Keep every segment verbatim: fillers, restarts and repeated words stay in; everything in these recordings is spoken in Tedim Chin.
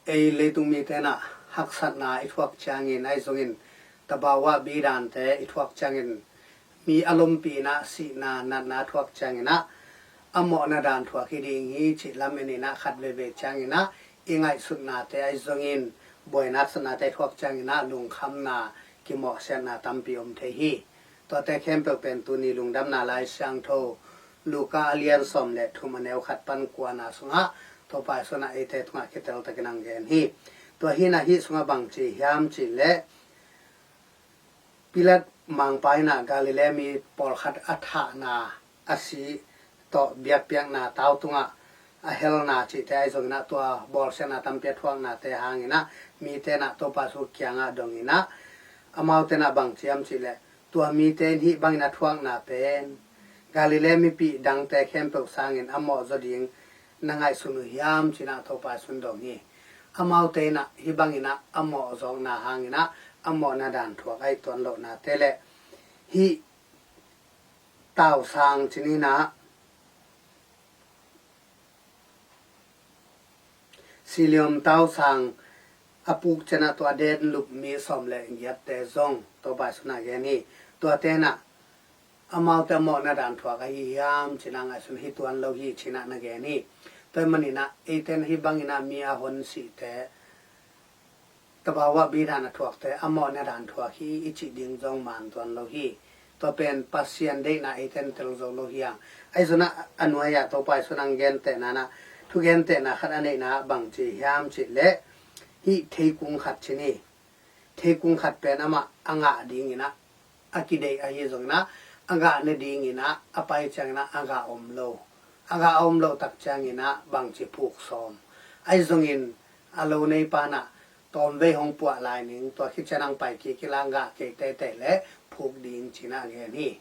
Ei leitung mite in ah haksatna i thuak ciangin, ahi zongin tabawa bidante i thuak ciangin, mi a lompi in ah sihna natna thuak ciangin ah a mawhna dan thuak hi ding hi cih lam en in ah khat veivei ciangin ah i ngaihsutnate ahi zongin buaina haksatnate i thuak ciangin ah lungkhamna kimawhsiatna tampi om thei hi. Tuate khempeuh pen tuni lungdamna Lai Siangtho Luka a lian sawm le thum a neu khat pan kuana sungah Topa Jesu in ah eite tungah kiteltakin hong gen hi. Tua hi in ah hih sungah bang ci hiam cih leh Pilat mangpa in ah Galilee mi pawlkhat a thahna, a si tawh biakpiakna, tau tungah a helna cihte ahi zongin ah tua bawlsiatna tampi a thuaknate hangin ah mite in ah Topa Jesu kiangah dong in ah amaute in ah bang ci hiam cih leh, tua mite in hih bangin a thuakna pen Galilee mipi dangte khempeuh sangin a mawhzaw ding na ngaihsun uh hiam ci in ah Topa Jesu in dong hi. Amaute in ah hih bangin ah a mawhzawkna hangin ah a mawhna dan thuak ahi tuan lohnate le hih tausang ci ni in ah Siloam tausang a puk ciangin ah tua a den lup mi sawm le giatte zong Topa Jesu in ah gen hi. Tuate in ah amaute a mawhna dan thuak ahi hiam ci in ah ngaihsun hi tuan lo hi ci in ah na gen hi. Tua ahih manin ah eite in hih bangin ah mi a hon sihte, tabawa bidante a thuakte a mawhna dan thuak hi i cih ding zong man tuan lo hi. Tua pen Pasian deihna eite in tel zo lo hi hang. Ahi zongin ah a nuai-ah Topa Jesu in ah gentehna in ah, thugentehna khat a neihna ah bang ci hiam cih leh, hih theikung khat ci ni. Theikung khat pen amah a ngah dingin ah a kideih ahi zongin ah a ngah nadingin ah a pai ciangin ah a ngah om lo. A ngah a om loh tak ciangin ah bangci phuk sawm. Ahi zongin a lo neipa in ah tawmvei hong puah lai ning, tua khit ciang hong pai kik in la ngah kei teitei leh phuk ding ci in ah gen hi.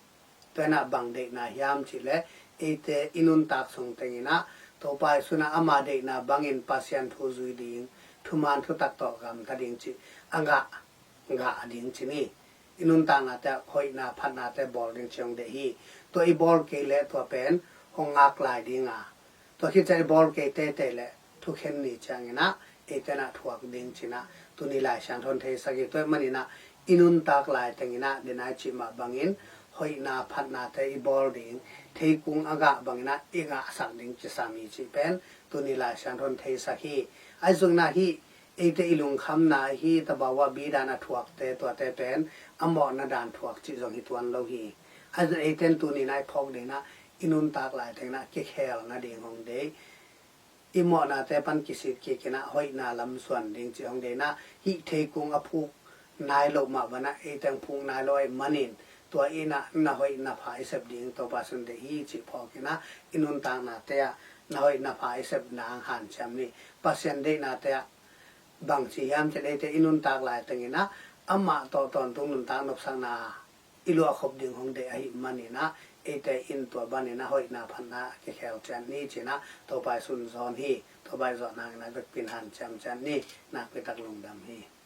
Tua in ah bang deihna hiam cih leh eite i nuntak sung tengin ah Topa Jesu in ah ama deihna bangin Pasian thu zui ding, thuman thutak tawh gamta ding cih a ngah, ngah ding ci ni. I nuntaknate ah hoihna phatnate bawl ding ci hong deih hi. Tua i bawl kei leh tua pen hong ngak lai ding a, tua khit ciang i bawl kei teitei leh thukhen ni ciangin ah eite in ah thuak ding ci in ah tuni Lai Siangtho in theisak hi. Tua ahih manin ah i nuntak lai tengin ah denai cih mah bangin hoihna phatnate i bawl ding, theikung a ngah bangin ah i ngahsak ding ci sam hi cih pen tuni Lai Siangtho in theisak hi. Ahi zongin ah hih eite i lungkhamna hih tabawa bidante a thuakte, tuate pen a mawhna dan thuak cih zong hi tuan lo hi. Ahi zongin eite in tuni in ah i phawk dingin ah i nuntak lai tengin ah kikhel nading hong deih. I mawhnate pan kisit kik in ah hoihna lam suan ding cih hong deih in ah, hih theikung a phuk nai loh mah bangin ah eite hong phuk nai lo ahih manin tua in ah na hoih na pha i sep ding Topa Jesu in deih hi cih phawk in ah i nuntaknate ah na hoih na pha i sep nang hanciam ni. Pasian deihnate ah bang ci hiam cih leh eite i nuntak lai tengin ah amah tawh tawntung nuntak nopsakna i luahkhop ding hong deih ahih manin ah eite in tua bangin ah hoihna phatna kikhel ciat ni ci in ah Topa Jesu in zawn hi. Topa i zawh nangin ah vekpi in hanciam ciat ni. Nakpi tak lungdam hi.